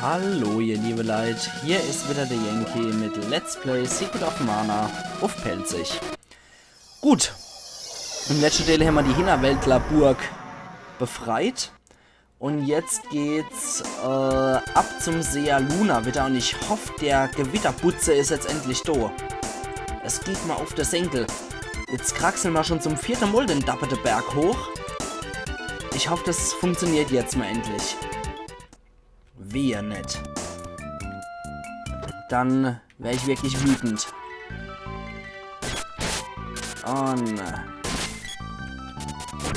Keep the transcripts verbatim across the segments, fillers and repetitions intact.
Hallo, ihr liebe Leit, hier is wieder der Yankee mit Let's Play Secret of Mana uff Pälzisch. Gut, im letschte Deel hämmer die Hinnerwäldlerburg befreit un jetzt geht's äh, ab zum Sea Luna wieder un ich hoff, der Gewitterbutze is jetzt endlich do. Es geht mer uff de Senkel. Jetzt kraxle mer schun zum vierte Mol den dapperte Berg hoch. Ich hoff, das funktioniert jetzt mol endlich. Wehe net. Dann wär ich wirklich wütend. Oh ne.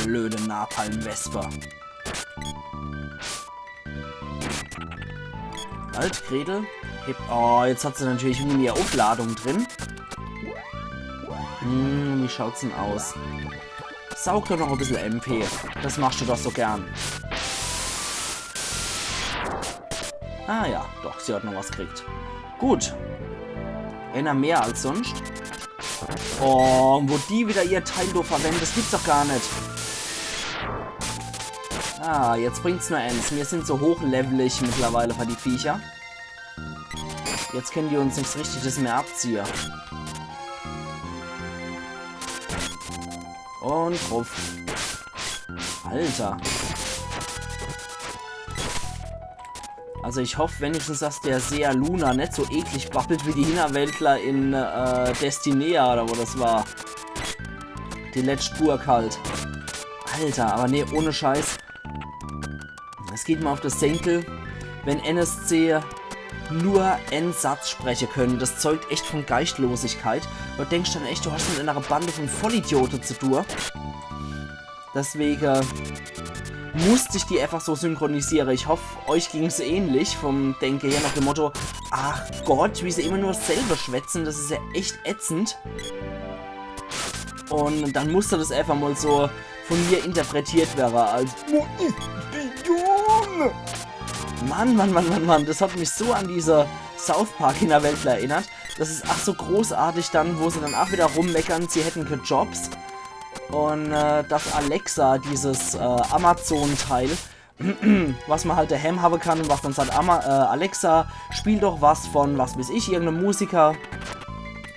Blöde Napalm-Wespe. Halt, Gretel. Heb. Oh, jetzt hat se natürlich nie mehr Uffladung drin. Hm, wie schaut's denn aus? Saug doch noch e bissel M P. Das machst du doch so gern. Ah ja, doch, sie hat noch was gekriegt. Gut. Eener mehr als sonst. Oh, un wo die wieder ihr Teil do verwendet, das gibt's doch gar net. Ah, jetzt bringt's nur eens. Mir sin so hochlevelig mittlerweile für die Viecher. Jetzt kennen die uns nix Richtiges mehr abziehe. Un druff. Alter. Also ich hoff wenigstens, dass der Sea Luna net so eklig babbelt wie die Hinnerwäldler in äh, Destinea oder wo das war. Die letscht Burg halt. Alter, aber nee, ohne Scheiß. Es geht mer uff das Senkel, wenn N S C nur en Satz spreche können. Das zeugt echt von Geistlosigkeit. Du denkst dann echt, du hast mit einer Bande von Vollidiote zu tun. Deswege musst ich die einfach so synchronisiere. Ich hoff, euch ging's ähnlich vom Denke her nach dem Motto, ach Gott, wie se immer nur dasselbe schwätzen, das is ja echt ätzend. Un dann musst du das einfach mal so von mir interpretiert wäre als Mann, Mann, Mann, Mann, Mann, das hat mich so an diese South Park Hinnerwäldler erinnert. Das is ach so großartig dann, wo se dann ach wieder rummeckern, sie hätten keine Jobs. Un äh, dass Alexa, dieses äh, Amazon-Teil, was man halt daheim haben kann, was dann sagt, Ama äh, Alexa, spiel doch was von, was weiß ich, irgendeinem Musiker.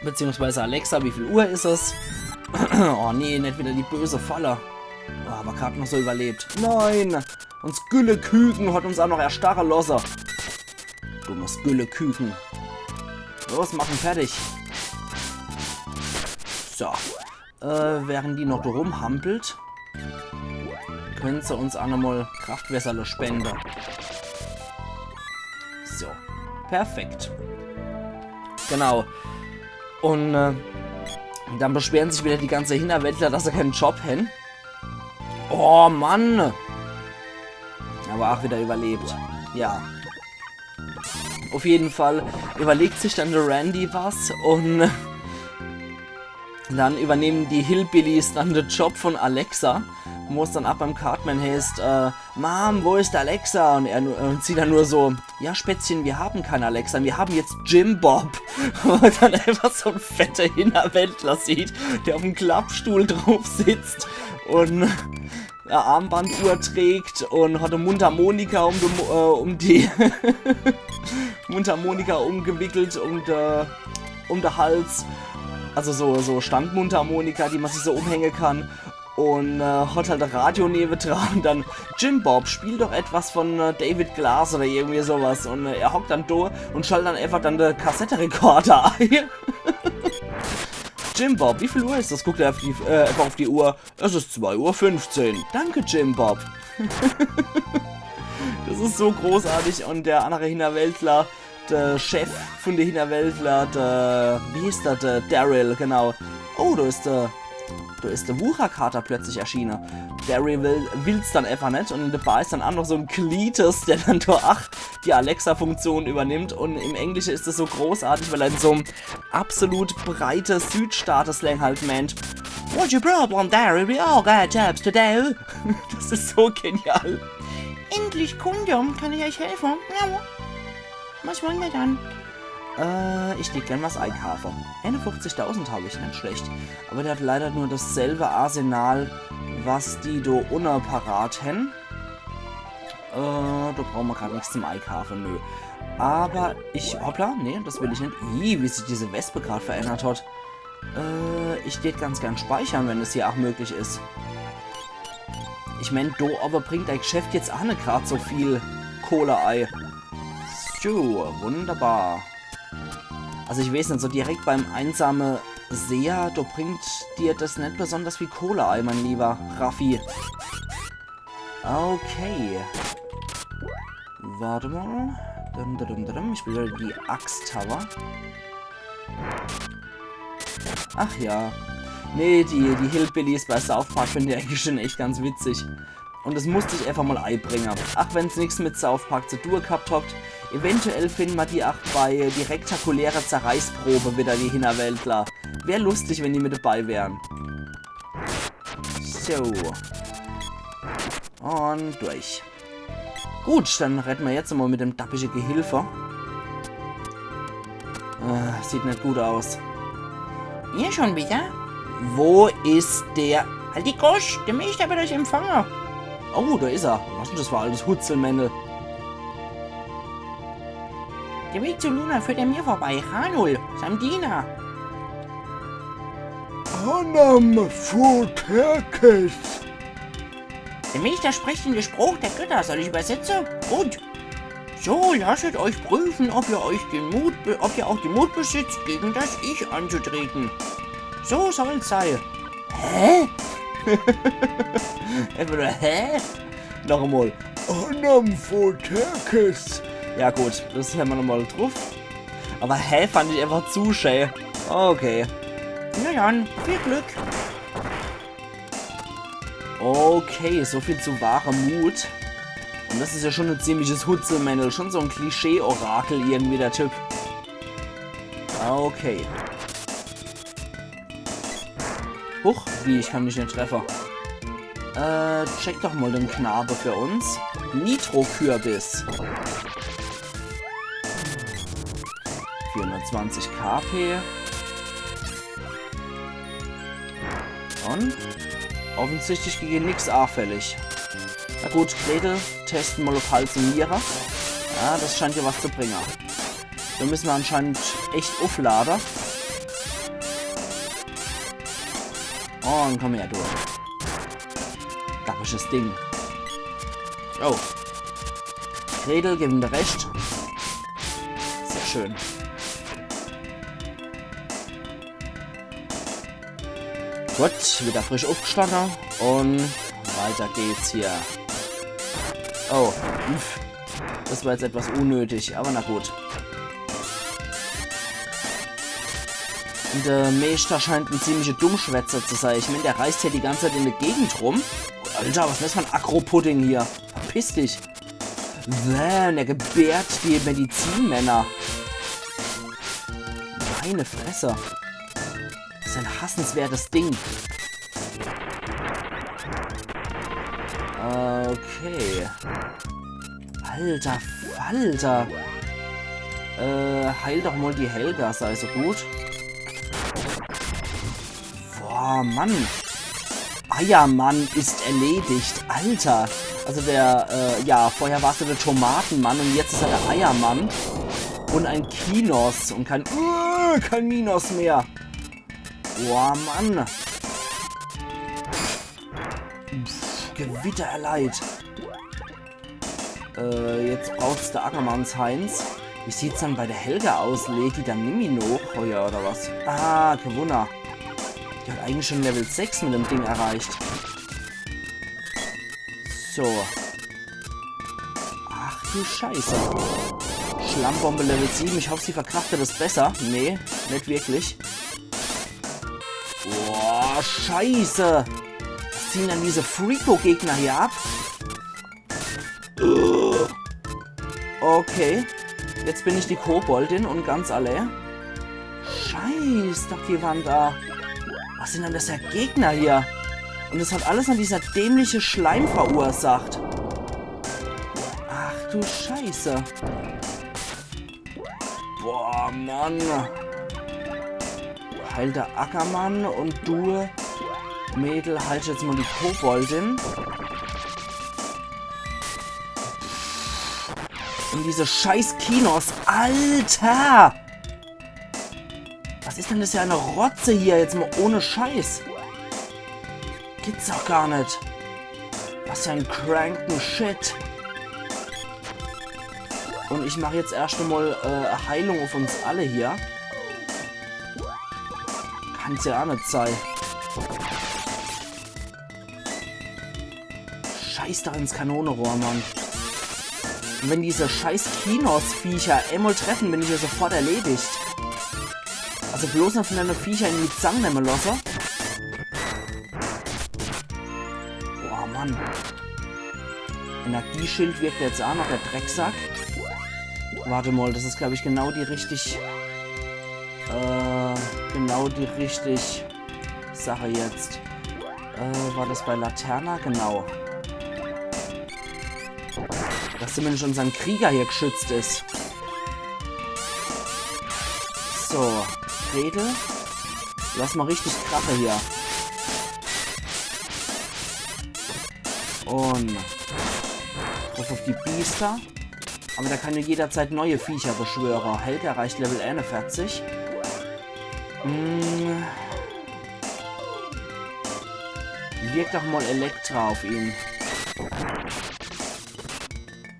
Beziehungsweise Alexa, wie viel Uhr is es? Oh nee, net wieder die böse Falle. Oh, aber grad noch so überlebt. Nein! Uns Gülleküken hat uns auch noch erstarre losse. Dummes Gülleküken. Los, mach en fertig. So. Äh, während die noch do rumhampelt, können se uns auch nochmal Kraftwässerle spende. So, perfekt. Genau. Un äh, dann beschweren sich wieder die ganze Hinnerwäldler, dass se keinen Job hän. Oh Mann! Aber ach wieder überlebt. Ja. Auf jeden Fall überlegt sich dann der Randy was un dann übernehmen die Hillbillies dann den Job von Alexa, wo es dann ab beim Cartman heißt, äh, Mom, wo ist Alexa? Und er nur, und sie dann nur so, ja Spätzchen, wir haben keine Alexa, wir haben jetzt Jim Bob. Wo man dann einfach so en fette Hinnerwäldler sieht, der auf dem Klappstuhl drauf sitzt und e Armbanduhr trägt und hat e Mundharmonika um die, Mu- äh, um die Mundharmonika umgewickelt um de, um de Hals. Also so, so Standmundharmonika, die man sich so umhängen kann. Und äh, hat halt e Radio newedran und dann, Jim Bob, spiel doch etwas von äh, David Glass oder irgendwie sowas. Und äh, er hockt dann do und schaltet dann einfach dann de Kassetterekorder ein. Jim Bob, wie viel Uhr ist das? Guckt er auf die, äh, einfach auf die Uhr. Es ist zwei Uhr fünfzehn. Danke, Jim Bob. Das ist so großartig. Und der andere Hinnerwäldler, der Chef von de Hinnerwäldler, der, wie hieß der, der Daryl, genau. Oh, da ist der, da ist der Wucherkater plötzlich erschienen. Daryl will, will's dann einfach net und dabei ist dann auch noch so en Cletus, der dann da, ach, die Alexa-Funktion übernimmt. Und im Englischen ist das so großartig, weil er in so em absolut breite Südstaate-Slang halt meint. What's your problem, Daryl? We all got jobs to do. Das ist so genial. Endlich Kunde, kann ich euch helfen? Ja. Was wollen wir dann? Äh, ich tät gern was einkaufen. Einundfünfzigtausend hab ich, net schlecht. Aber der hat leider nur dasselbe Arsenal, was die do unne parat hän. Äh, do brauche mer grad nix zum Eikaafe, nö. Aber ich, hoppla, nee, das will ich net. Ih, wie sich diese Wespe grad verändert hat. Äh, ich tät ganz gern speichere, wenn es hier auch möglich is. Ich mein, do aber bringt dei Geschäft jetzt auch net grad so viel Kohle ei. So, wunderbar. Also ich weiß net, so direkt beim einsame Seher, do bringt dir das net besonders viel Kohle ei, mein lieber Raffi. Okay. Warte mal. Dum, dum, dum, dum. Ich will wieder die Axt haben. Ach ja. Nee, die, die Hillbillies bei South Park finde ich eigentlich schon echt ganz witzig. Und das musste ich einfach mal eibringe. Ach wenn's nix mit South Park zu tue gehabt hat, eventuell finden mer die auch bei die rektakuläre Zerreißprobe wieder, die Hinnerwäldler. Wär lustig, wenn die mit dabei wären. So. Und durch. Gut, dann redde mer jetzt mal mit dem dappische Gehilfe. Äh, sieht net gut aus. Ihr schon wieder? Wo is der? Halt die Gosch, der Meister wird euch empfangen. Oh, da is er. Was is denn das für e altes Hutzelmännel? Der Weg zu Luna führt an mir vorbei. Ranul, sein Diener. Anam Foterkes. Der Meister spricht in der Sprache der Götter. Soll ich übersetzen? Gut. So, lasset euch prüfen, ob ihr euch den Mut, be- ob ihr auch den Mut besitzt, gegen das Ich anzutreten. So soll's sein. Hä? Einfach nur, hä? Noch einmal. Anam Foterkes. Ja gut, das hämmer noch mal drauf. Aber hä fand ich einfach zu schä. Okay. Na dann, viel Glück. Okay, so viel zu wahrem Mut. Und das is ja schon e ziemliches Hutzelmännel. Schon so e Klischee-Orakel irgendwie, der Typ. Okay. Huch, wie, ich kann mich net treffe. Äh, check doch mal den Knabe für uns. Nitro-Kürbis. Vierhundertzwanzig K P. Und offensichtlich gegen nix auffällig. Na gut, Gretel, testen mal auf Hals und Niere. Ja, das scheint ja was zu bringen. Da müssen wir anscheinend echt aufladen. Und komm her, du. Dappisches Ding. Oh. Gretel, gib ihm de Rest. Sehr schön. Gut, wieder frisch aufgestanden und weiter geht's hier. Oh, uff. Das war jetzt etwas unnötig, aber na gut. Und der Meister scheint ein ziemlicher Dummschwätzer zu sein. Ich mein, der reist hier die ganze Zeit in der Gegend rum. Alter, was is das für ein Aggro-Pudding hier? Verpiss dich. Bäh, der gebärt die Medizinmänner. Meine Fresse. Das ist ein hassenswertes Ding. Okay. Alter Falter. Äh, heil doch mal die Helga, sei so gut. Boah, Mann. Eiermann ist erledigt. Alter. Also der, äh, ja, vorher war's ja der Tomatenmann und jetzt ist er der Eiermann. Und ein Kinos und kein, äh, kein Minos mehr. Boah, Mann. Pff, Gewitter erleid. Äh, jetzt braucht's der Ackermanns Heinz. Wie sieht's dann bei der Helga aus? Lädt die dann nimmi noch? Oh ja, oder was? Ah, kein Wunder. Die hat eigentlich schon Level sechs mit dem Ding erreicht. So. Ach du Scheiße. Schlammbombe Level sieben. Ich hoffe, sie verkraftet das besser. Nee, nicht wirklich. Boah, Scheiße. Was ziehen dann diese Freako-Gegner hier ab? Okay. Jetzt bin ich die Koboldin und ganz alle. Scheiß doch die Wand a. Was sind denn das für Gegner hier? Und es hat alles nur dieser dämliche Schleim verursacht. Ach du Scheiße. Boah, Mann. Heil der Ackermann und du, Mädel, halt jetzt mal die Koboldin. Und diese scheiß Kinos. Alter! Was is denn das für eine Rotze hier? Jetzt mal ohne Scheiß. Gibt's doch gar net. Was für ein kranken Shit. Und ich mach jetzt erscht mal äh, Heilung auf uns alle hier. Kann's ja aa net sei. Scheiß doch ins Kanonerohr, Mann. Und wenn diese scheiß Kinos-Viecher emol treffen, bin ich ja sofort erledigt. Also bloß noch von deine Viecher in die Zang nemme losse. Boah, Mann. Energieschild wirkt jetzt aa noch, der Drecksack. Warte mal, das is, glaub ich, genau die richtig... Äh, genau die richtig Sache jetzt. Äh, war das bei Laterna? Genau. Dass zumindest unsern Krieger hier geschützt is. So, Gretel. Lass mal richtig krache hier. Und drauf auf die Biester. Aber der kann ja jederzeit neue Viecher beschwöre. Helga erreicht Level einundvierzig. Hm. Wirkt doch mal Elektra auf ihn.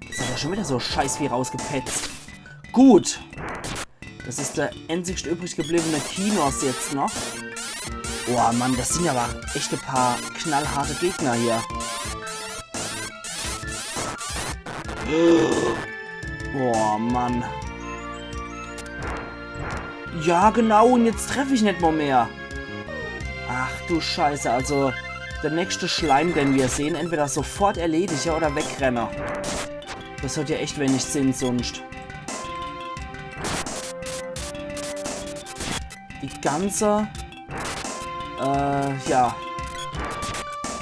Jetzt hat er schon wieder so Scheißvieh rausgepetzt. Gut. Das is der einzigste übrig gebliebene Kinos jetzt noch. Boah, Mann, das sind ja aber echt e paar knallharte Gegner hier. Boah, Mann. Ja, genau, und jetzt treff ich net mal mehr. Ach du Scheiße, also der nächste Schleim, den wir sehen, entweder sofort erledige oder wegrenne. Das hat ja echt wenig Sinn sonst. Die ganze... Äh, ja.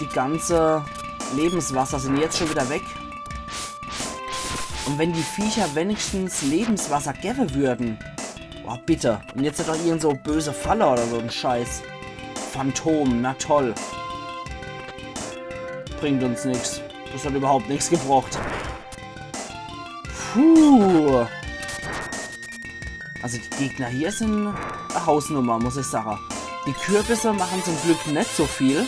Die ganze Lebenswasser sind jetzt schon wieder weg. Und wenn die Viecher wenigstens Lebenswasser gewwe würden. Boah, bitte. Und jetzt hat doch irgend so böse Falle oder so en Scheiß. Phantom, na toll. Bringt uns nix. Das hat überhaupt nix gebracht. Puh. Also die Gegner hier sind e Hausnummer, muss ich sagen. Die Kürbisse machen zum Glück net so viel.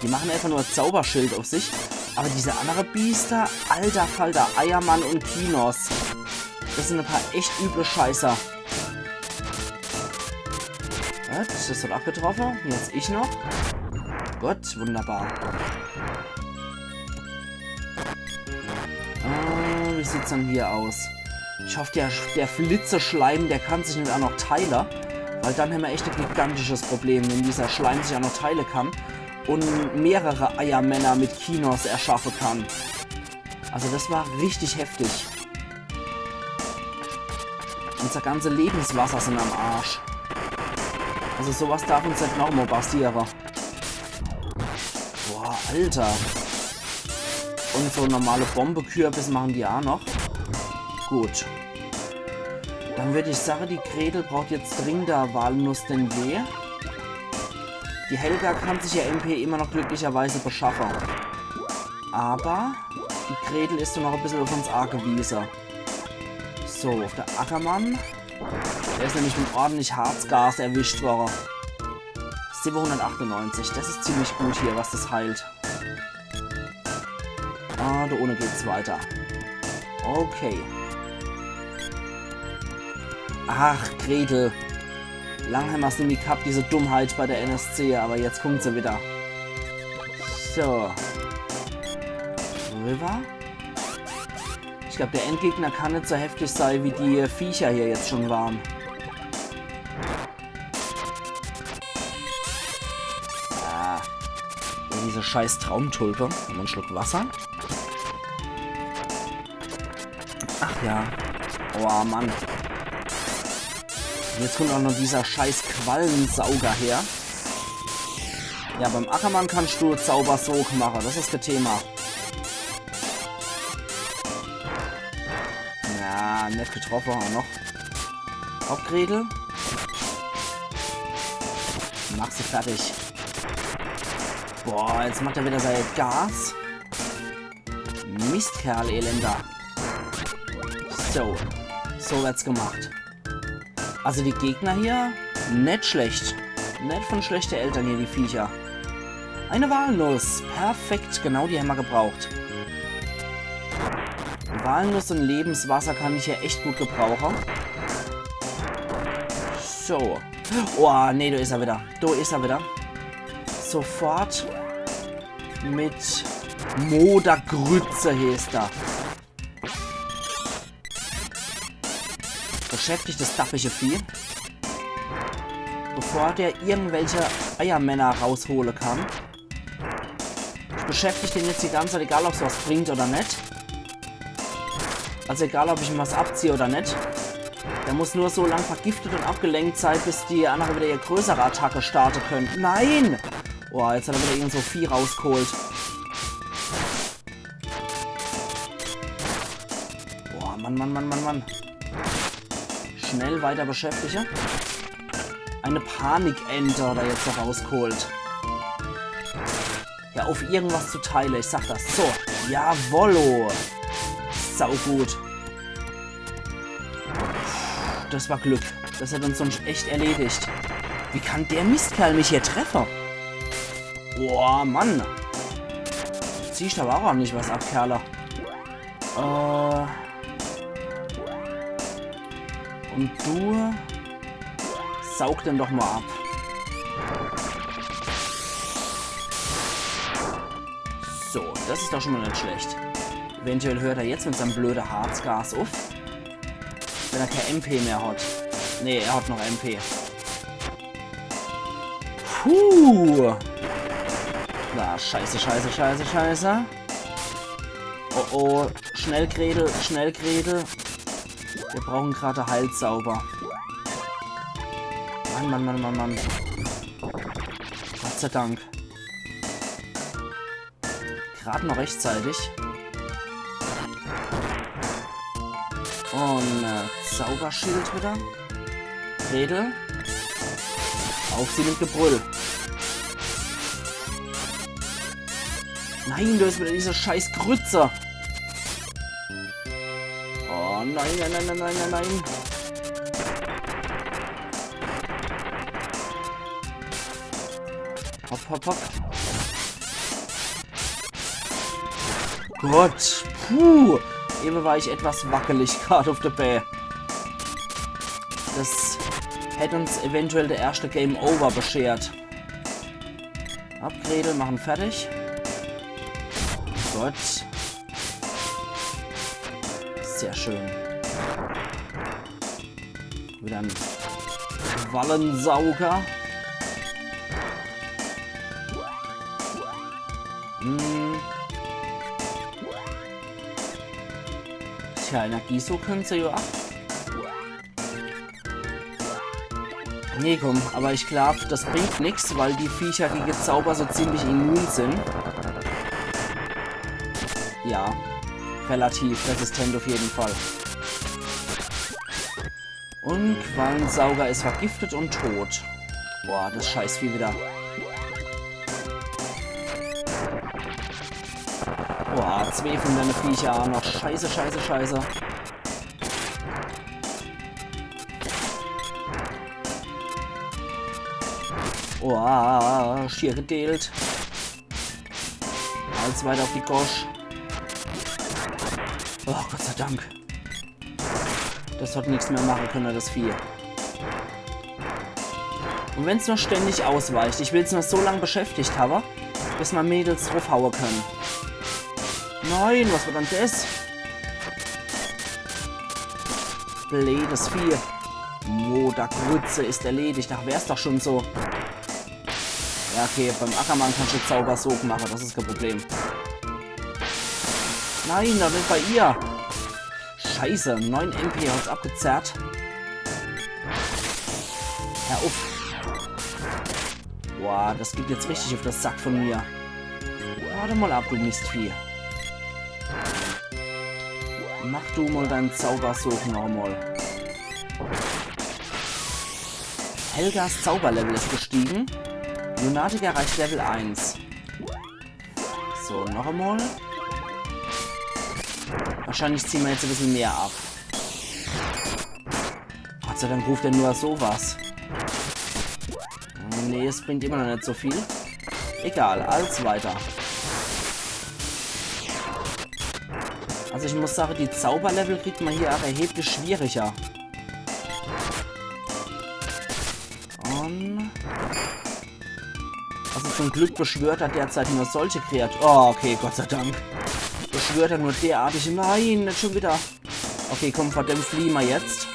Die machen einfach nur Zauberschild auf sich. Aber diese andere Biester, alter Falter, Eiermann und Kinos. Das sind e paar echt üble Scheißer. Gut, das hat auch getroffen. Jetzt ich noch. Gut, wunderbar. Äh, wie sieht's denn hier aus? Ich hoff, der, der Flitzeschleim, der kann sich net auch noch teile. Weil dann hämmer echt e gigantisches Problem, wenn dieser Schleim sich auch noch teile kann und mehrere Eiermänner mit Kinos erschaffe kann. Also das war richtig heftig. Unser ganze Lebenswasser sind am Arsch. Also sowas darf uns net nochmal passiere. Boah, Alter. Und so normale Bombekürbis machen die auch noch. Gut. Dann würd ich sagen, die Gretel braucht jetzt dringender Walnuss denn je. Die Helga kann sich ihr M P immer noch glücklicherweise beschaffen. Aber die Gretel is doch noch e bissel auf uns angewiesen. So, auf der Ackermann. Der is nämlich mit ordentlich Harzgas erwischt worden. Siebenhundertachtundneunzig, das is ziemlich gut hier, was das heilt. Ah, da ohne geht's weiter. Okay. Ach, Gretel. Lang hämmer's nimmi gehabt, diese Dummheit bei der N S C, aber jetzt kommt sie wieder. So. Rüber. Ich glaub, der Endgegner kann net so heftig sei, wie die Viecher hier jetzt schon waren. Ah. Ja, diese scheiß Traumtulpe. Nochmal en Schluck Wasser. Ach ja. Oh, Mann. Jetzt kommt auch noch dieser scheiß Quallensauger her. Ja, beim Ackermann kannst du Zaubersog machen, das is kein Thema. Ja, net getroffen, auch noch. Hopp, Gretel. Mach sie fertig. Boah, jetzt macht er wieder sein Gas. Mistkerl, elender. So. So werd's gemacht. Also die Gegner hier, net schlecht. Net von schlechte Eltern hier, die Viecher. Eine Walnuss. Perfekt, genau die hämmer gebraucht. Walnuss und Lebenswasser kann ich hier echt gut gebrauche. So. Oh, nee, do is er wieder. Do is er wieder. Sofort mit Modergrütze heeßt er. Beschäftigt das dappische Vieh, bevor der irgendwelche Eiermänner raushole kann. Ich beschäftig den jetzt die ganze Zeit, egal ob's was bringt oder net. Also egal, ob ich ihm was abzieh oder net. Der muss nur so lang vergiftet und abgelenkt sein, bis die andere wieder ihr größere Attacke starte können. Nein! Boah, jetzt hat er wieder irgend so Vieh rausgeholt. Boah, Mann, Mann, Mann, Mann, Mann. Schnell weiter beschäftige. Eine Panikente hat er jetzt noch rausgeholt. Ja, auf irgendwas zu teile, ich sag das. So, jawollo. Saugut. Das war Glück. Das hätt uns sonst echt erledigt. Wie kann der Mistkerl mich hier treffe? Boah, Mann. Ziehst aber auch ordentlich was ab, Kerle. Äh. Und du saug den doch mal ab. So, das is doch schon mal net schlecht. Eventuell hört er jetzt mit seinem blöde Harzgas uff. Wenn er kein M P mehr hat. Nee, er hat noch M P. Puh. Na, scheiße, scheiße, scheiße, scheiße. Oh oh. Schnell, Gretel, schnell, Gretel. Wir brauchen gerade Heilzauber. Mann, Mann, Mann, Mann, Mann. Gott sei Dank. Gerade noch rechtzeitig. Und äh, Zauberschild wieder. Gretel. Auf sie mit Gebrüll. Nein, du hast wieder diese scheiß Grütze. Oh nein, nein, nein, nein, nein, nein, nein. Hopp, hopp, hopp. Gott, puh. Eben war ich etwas wackelig gerade auf der Bää. Das hätt uns eventuell der erste Game Over beschert. Ab, Gretel, machen fertig. Gott. Sehr schön. Wieder ein Wallensauger. Hm. Tja, Energiesog könnt se ja ab. Nee, komm, aber ich glaub, das bringt nix, weil die Viecher gegen Zauber so ziemlich immun sind. Ja, relativ resistent auf jeden Fall. Und Qualensauger ist vergiftet und tot. Boah, das Scheißvieh wieder. Boah, zwei von deine Viecher auch noch. Scheiße, scheiße, scheiße. Boah, schier gedealt. Alles weiter auf die Gosch. Oh, Gott sei Dank. Das hat nix mehr machen können, das Vieh. Und wenn's nur ständig ausweicht, ich will's nur so lang beschäftigt haben, bis ma Mädels draufhauen können. Nein, was war dann das? Bleedes Vieh. Modergrütze ist erledigt. Ach, wär's doch schon so. Ja, okay, beim Ackermann kannst du Zaubersog machen, das ist kein Problem. Nein, doch nicht bei ihr. Scheiße, neun M P hat's abgezerrt. Hör auf. Boah, das gibt jetzt richtig auf das Sack von mir. Warte mal ab, du Mistvieh. Mach du mal deinen Zaubersog noch mal. Helgas Zauberlevel ist gestiegen. Lunatic erreicht Level eins. So, noch einmal. Wahrscheinlich ziehen wir jetzt ein bisschen mehr ab. Dann ruft er nur so was. Nee, es bringt immer noch net so viel. Egal, als weiter. Also ich muss sage, die Zauberlevel kriegt ma hier ach erheblich schwieriger. Und also zum Glück beschwört er derzeit nur solche Kreaturen. Oh, okay, Gott sei Dank. Beschwört er nur derartige. Nein, net schon wieder. Okay, komm, vor dem flieh ma jetzt.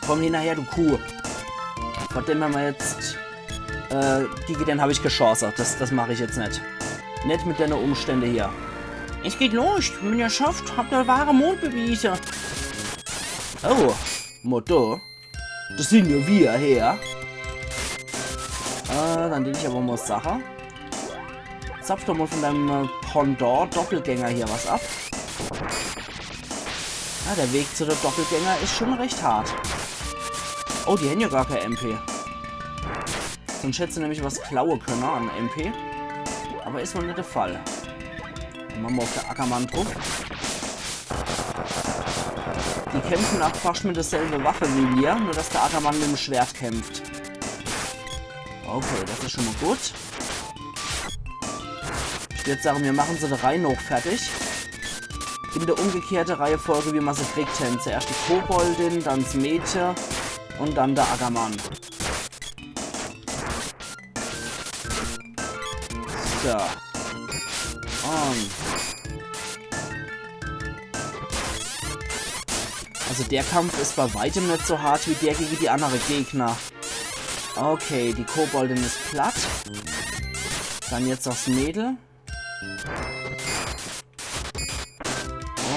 Komm hinnerher, du Kuh. Vor dem hämmer jetzt, äh, gege den hab ich kä Chance. Das, das mach ich jetzt net. Net mit denne Umstände hier. Es geht los. Wenn ihr schafft, habt ihr wahre Mut bewiese. Oh, Motto. Das sin jo wir, her. Äh, dann will ich aber mal Sache. Zapf doch mal von deinem, äh, Pendant-Doppelgänger hier was ab. Ah, der Weg zu der Doppelgänger is schon recht hart. Oh, die hän ja gar kä M P. Sonst hätt se nämlich was klaue könne an M P. Aber is wohl net der Fall. Dann mache ma auf der Ackermann druff. Die kämpfen auch fast mit derselbe Waffe wie mir, nur dass der Ackermann mit dem Schwert kämpft. Okay, das is schon mal gut. Ich würd sagen, wir machen se der Reihe noch fertig. In der umgekehrte Reihenfolge, wie ma se kriegt hän. Zuerst die Koboldin, dann das Mädche und dann der Ackermann. So. Und also der Kampf is bei weitem net so hart wie der gegen die andere Gegner. Okay, die Koboldin is platt. Dann jetzt das Mädel.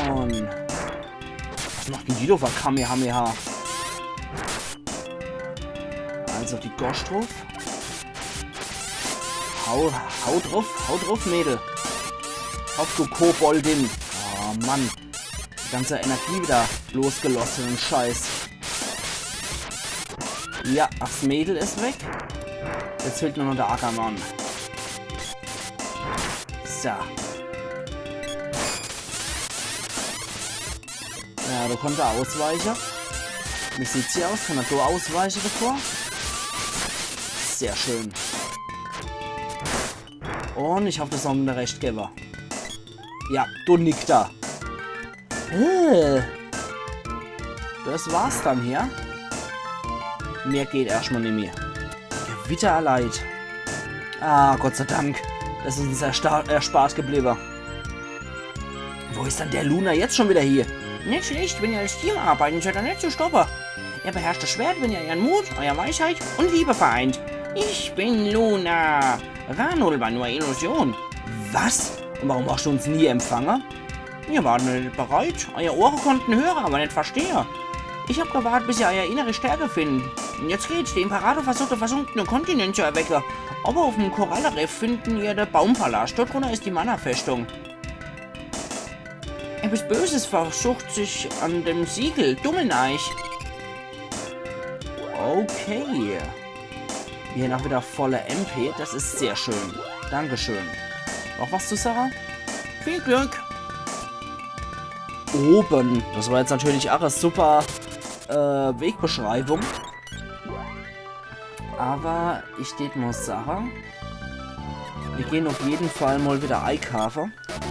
Und was macht denn die do für Kamehameha? Also die Gosch druff. Hau, hau druff, hau druff, Mädel. Hopp, du Koboldin. Oh Mann. Die ganze Energie wieder losgelosse, den Scheiß. Ja, das Mädel is weg. Jetzt fehlt nur noch der Ackermann. So. Ja, do konnt er ausweiche. Wie sieht's hier aus? Kann er do ausweiche davor? Sehr schön. Und ich hoff, das soll mir recht gewwe. Ja, do nickt er. Äh. Das war's dann hier. Mehr geht erscht mal nimmi. Gewitter erleid. Ah, Gott sei Dank. Das is uns ersta- erspart gebliwwe. Wo is dann der Luna jetzt schon wieder hier? Net schlecht, wenn ihr als Team arbeiten, seid ihr net zu stoppe. Ihr beherrscht das Schwert, wenn ihr euren Mut, eure Weisheit und Liebe vereint. Ich bin Luna. Ranul war nur Illusion. Was? Und warum hast du uns nie empfangen? Ihr wart net bereit. Eure Ohre konnten hören, aber net verstehen. Ich hab gewartet, bis ihr eure innere Stärke findet. Und jetzt geht's. Der Imperator versucht, den versunkenen Kontinent zu erwecken. Aber auf dem Korallenriff finden ihr den Baumpalast. Dort drunter ist die Mana-Festung. Etwas Böses versucht sich an dem Siegel. Dummelneich. Okay. Mir hän auch wieder volle M P. Das is sehr schön. Dankeschön. Noch was zu sagen? Viel Glück. Oben. Das war jetzt natürlich auch eine super, äh, Wegbeschreibung. Aber ich tät mal sagen, wir gehen auf jeden Fall mal wieder eikaafe.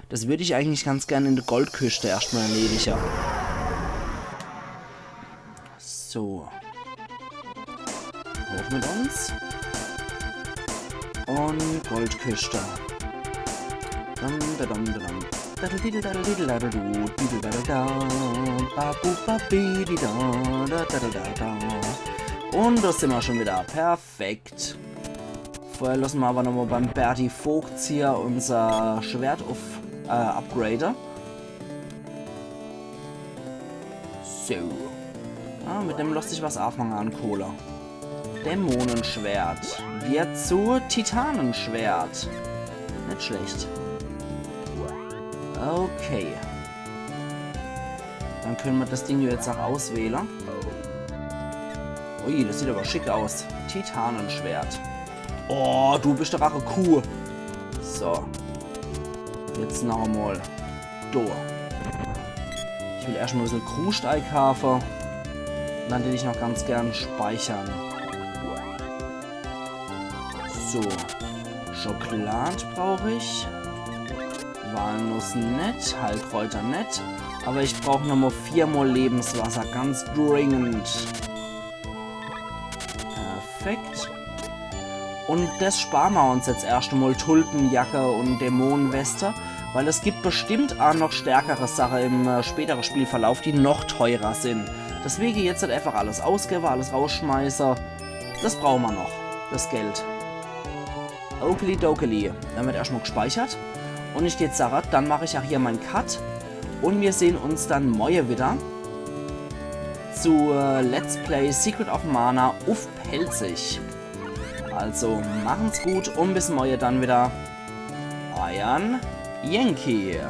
Das würd ich eigentlich ganz gern in der Goldküste erscht mal erledige. So. Hoch mit uns. Und Goldküste. Dam, da, dam, da, dam. Daddel, diddel, daddel, diddel, daddel, du, diddel, daddel, da. Ba, bu, ba, bi, di, da, da, da, da, da, da. Und da sind wir schon wieder. Perfekt. Vorher lassen wir aber nochmal beim Berti Vogts hier unser Schwert auf, äh, upgrade. So. Ah, mit dem lässt sich was anfangen an Kohle. Dämonenschwert. Wird zu Titanenschwert. Nicht schlecht. Okay. Dann können wir das Ding jetzt auch auswählen. Ui, das sieht aber schick aus. Titanenschwert. Oh, du bist doch auch eine Kuh. So. Jetzt noch einmal. Do. Ich will erscht mal ein bisschen Kruscht eikaafe. Dann dät ich noch ganz gern speichern. So. Schokolad brauch ich. Walnuss net, Heilkräuter net. Aber ich brauch nochmal viermal Lebenswasser, ganz dringend. Perfekt. Und des spare mer uns jetzt erscht emol, Tulpenjacke und Dämonenweste, weil es gibt bestimmt aa noch stärkere Sache im äh, spätere Spielverlauf, die noch teurer sin. Deswege jetzt halt einfach alles ausgebe, alles rausschmeiße. Des brauche mer noch, des Geld. Okeli dokeli. Dann wird erscht mol gespeichert. Und ich jetzt sage, dann mach ich aa hier mein Cut. Und mir sehn uns dann morje wieder zu äh, Let's Play Secret of Mana uff Pälzisch. Also machen's gut und bis morje dann wieder. Eiern Yankee.